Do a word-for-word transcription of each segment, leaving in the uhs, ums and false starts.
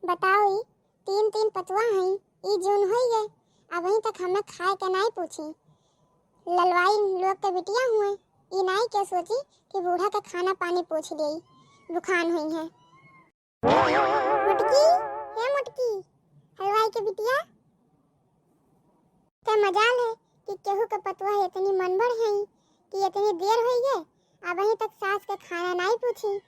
बताओ, ई तीन तीन पतुआ हईं, ई जून होई गए, अबहीं तक हमें खाए के नाई पूछी। ललवाई लोग के बिटिया हुए, ई नाई के सोची कि बूढ़ा के खाना पानी पूछ लेई, भुखान हुई है। मोटकी, हे मोटकी, हलवाई के बिटिया, ते मजाल है कि केहू के पतुआ इतनी मनबड़ है कि इतनी देर होई गए, अबहीं तक सास के खाना नाई पूछी।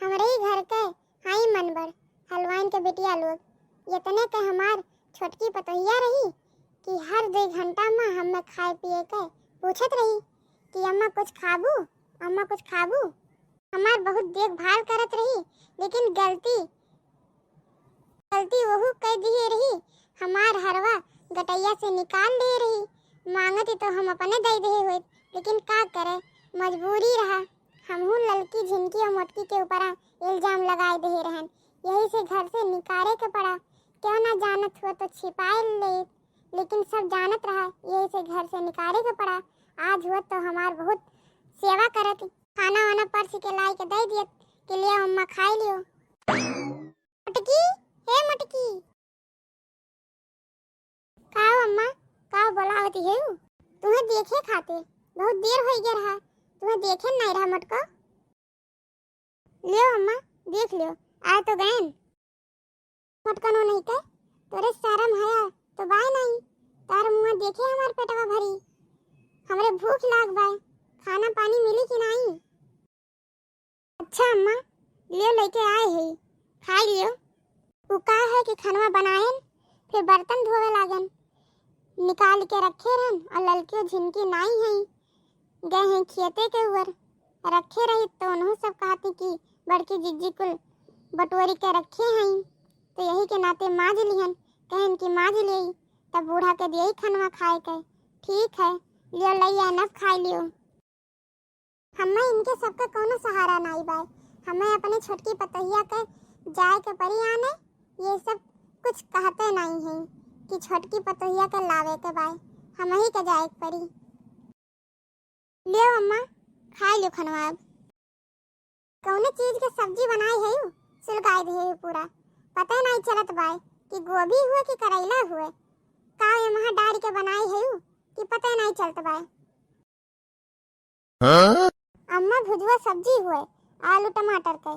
हमरे ही घर के हाई मनबड़, हलवाइन के बिटिया लोग। इतने के हमार छोटकी पतोहिया रही कि हर दो घंटा में हमें खाए पिए के पूछत रही कि अम्मा कुछ खाबू, अम्मा कुछ खाबू। हमार बहुत देखभाल करत रही, लेकिन गलती, गलती वहू कह दिए रही, हमार हरवा गटैया से निकाल लिए रही। मांगत तो हम अपने दे दे होइत, लेकिन का करे, मजबूरी रहा। हमहू ललकी, झिनकी और मोटकी के ऊपर इल्जाम लगाए दे रहन, यही से घर से निकाले के पड़ा। क्यों ना जानत हुआ तो छिपाए ले, लेकिन सब जानत रहा, यही से घर से निकाले के पड़ा। आज हुआ तो हमार बहुत सेवा करत, खाना वाना परस के लाई के दे दियत कि लियो अम्मा खाई लियो। मोटकी, हे मोटकी। का हो अम्मा, का बोलावत हेउ? तुहे देखे खातिर बहुत देर होई गया रहा, तुहे देखे नहीं रहा मोटको। लियो अम्मा, देख लियो, आए तो गएन। मोटकनो नहीं के, तोरे शरम हया तो बाय नहीं, तार मुँह देखे हमार पेटवा भरी, हमरे भूख लाग बाय, खाना पानी मिली कि नहीं? अच्छा अम्मा, लियो लेके आए है, खाई लियो। उ का है कि खनवा बनाएन, फिर बर्तन धोवे लागेन। निकाल के रखे रहन और ललकियो झिनकी नाई है, गए हैं खेते के उवर। रखे रही तो उन्हों सब कहती कि बड़की जिज्जी कुल बटोरी के रखे हैं, तो यही के नाते माज लिहन, कहन कि माज ले, तब बूढ़ा के दिए खनवा खाए के। ठीक है, लियो लैया, नब खाई लियो। हमें इनके सबके कौनो सहारा नाई बाय। हमें अपने छोटकी पतोहिया के जाए के परी आने। ये सब कुछ कहते नाई हैं कि छोटकी पतोहिया के लावे के बाय, हम ही के जाए के परी। लियो अम्मा, खाए लियो खनवा अब। कौने चीज के सब्जी बनाए है यू? सुलगाए दे है पूरा। पता नाई चलत बाय कि गोभी हुए कि करैला हुए। का ये महा डाल के बनाए है यू कि पता नाई चलत बाय। हाँ? अम्मा भुजवा सब्जी हुए, आलू टमाटर के।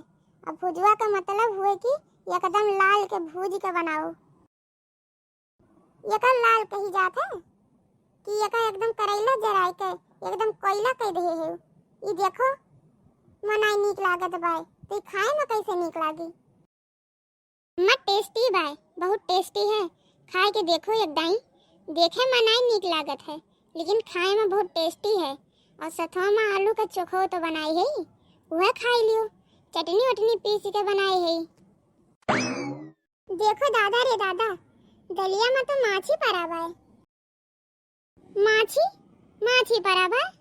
अब भुजवा का मतलब हुए कि एकदम लाल के भूज के बनाओ। एकर लाल कही जात है कि एकर एकदम करैला जराए के एकदम कोयला कह दे है। ई देखो, मनाई नीक लागत बाय, तो ई खाए में कैसे नीक लागी? अम्मा, tasty बाय, बहुत tasty है, खाए के देखो एक दाई। देखे में नाई नीक लागत है, लेकिन खाए में बहुत tasty है। और सथवा में आलू का चोखो तो बनाई है, वह खाई लियो। चटनी वटनी पीस के बनाई है। देखो दादा रे दादा, दलिया में तो माछी परा बाय। माछी, माछी परा बाय।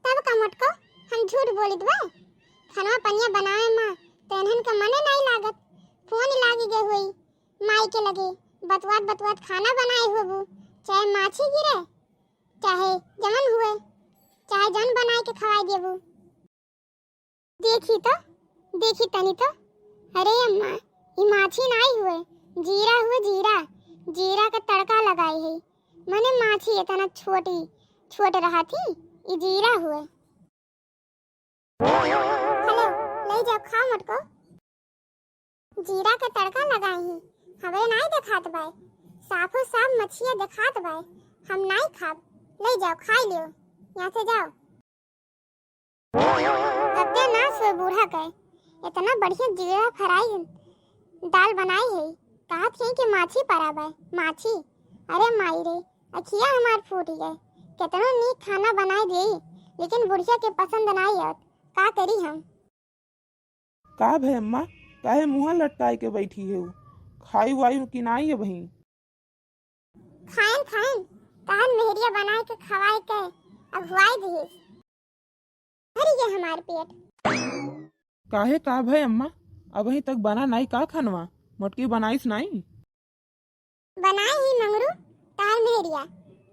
तब का मोटको, हम झूठ बोलित बा? खनवा पनिया बनावे मा तेनहन का मने नाई लागत। फोन लागी गए हुई माई के लगे, बतवात बतवात खाना बनाए होबू, चाहे माछी गिरे, चाहे जमन हुए, चाहे जन बनाए के खवाए देबू। देखी तो, देखी तनी तो। अरे अम्मा, ई माछी नाई हुए, जीरा हुए, जीरा। जीरा के तड़का लगाई है। मने माछी इतना छोटी, छोट रहा थी, ई जीरा हुए। हेलो, ले जाओ, खाओ मोटको। जीरा के तड़का लगाई ही, हमरे नाई देखात बाय, साफो साफ मछिया देखात बाय, हम नाई खाब। ले जाओ, खाई लियो, यहाँ से जाओ। सत्यानाश हुए बूढ़ा के, इतना बढ़िया जीरा फ्राई दाल बनाई है, कहत है कि माछी परा बाय, माछी। अरे माई रे, अखिया हमार फूट गए, कितनो नीक खाना बनाए देई, लेकिन बुढ़िया के पसंद नाई आवत, का करी हम? का भे अम्मा, काहे मुँह लटकाए के बैठी है? खाई वाई कि नाई है बहिन? खाएन, खाएन, तहन मेहरिया बनाए के खवाए के अगुवाई दिहिस। भर गए हमार पेट। काहे, का भय अम्मा, अबहीं तक बना नाई का खनवा? मोटकी बनाइस नाई? बनाए ही मंगरू, तहर मेहरिया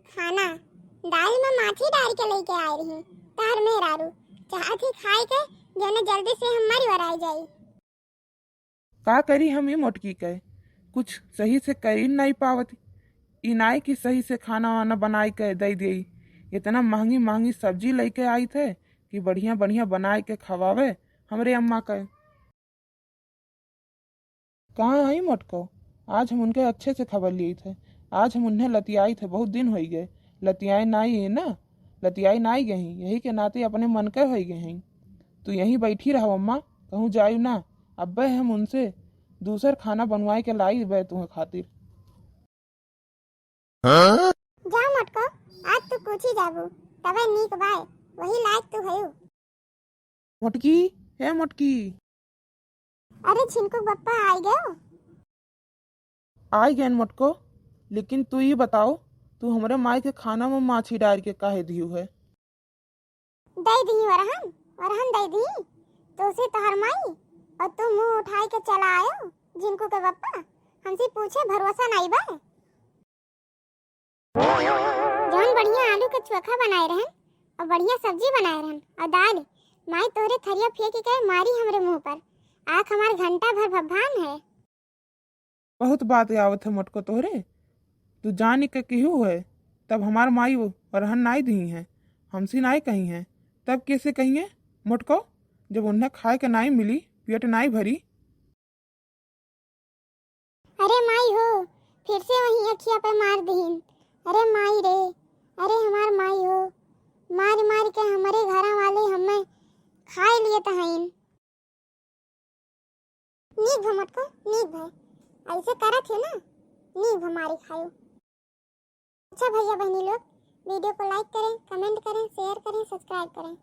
खाना दाल में माछी डाल के लेके आए रही। तहर मेहरारू चाहत ही खाए के, जौने जल्दी से हम मरि वराई जाई। का करी हम ई मोटकी के, कुछ सही से करी नाई पावत। ई नाई कि सही से खाना वाना बनाई के दे देई। इतना महंगी महंगी सब्जी लेके आई थे कि बढ़िया बढ़िया बनाई के खवावे हमरे अम्मा के। कहाँ हई मोटको? आज हम उनके अच्छे से खबर लिए थे। आज हम उन्हें लतियाई थे, बहुत दिन होई गए। लतियाए नाई है ना, लतियाए नाई गई, यही के नाते अपने मन के होई गए हैं। तू यहीं बैठी रहो अम्मा, कहूँ जायु ना। अब्बे हम उनसे दूसर खाना बनवाए के लाई बे तुहे खातिर। जा मोटको, आज तू कुछ ही जाबू, तबे नीक बाय, वही लायक तू हयू। मोटकी, हे मोटकी। अरे झिनकू बप्पा, आई गयो? आई गयन मोटको, लेकिन तू ई बताओ, तू हमरे माई के खाना में माछी डाल के काहे दिहू है? दे दी वरहन, वरहन दे दी। तो से तोहर माई और तू मुंह उठाई के चला आयो, झिनकू के बप्पा। हमसे पूछे भरोसा नहीं बा। जौन बढ़िया आलू के चोखा बनाए रहन और बढ़िया सब्जी बनाए रहन और दाल, माई तोहरे थरिया फेंक के मारी हमरे मुंह पर। आँख हमार घंटा भर भभान है। बहुत बात आवत है मोटको तोहरे। तू जान के केहू है, तब हमार माई वो वरहन नाई दिही है, हमसे नाई कही है, तब कैसे कहिए मोटको, जब उन्हें खाए के नाई मिली, पेट नाई भरी। अरे माई हो, फिर से वही अखिया पे मार दीन। अरे माई रे, अरे हमार माई हो, मार मार के हमारे घरा वाले हमें खाए लिए तहइन। नीक भा मोटको, नीक भा। ऐसे करत है ना, नीक भा मारी खायो। अच्छा भैया बहनी लोग, वीडियो को like करें, कमेंट करें, शेयर करें, सब्सक्राइब करें।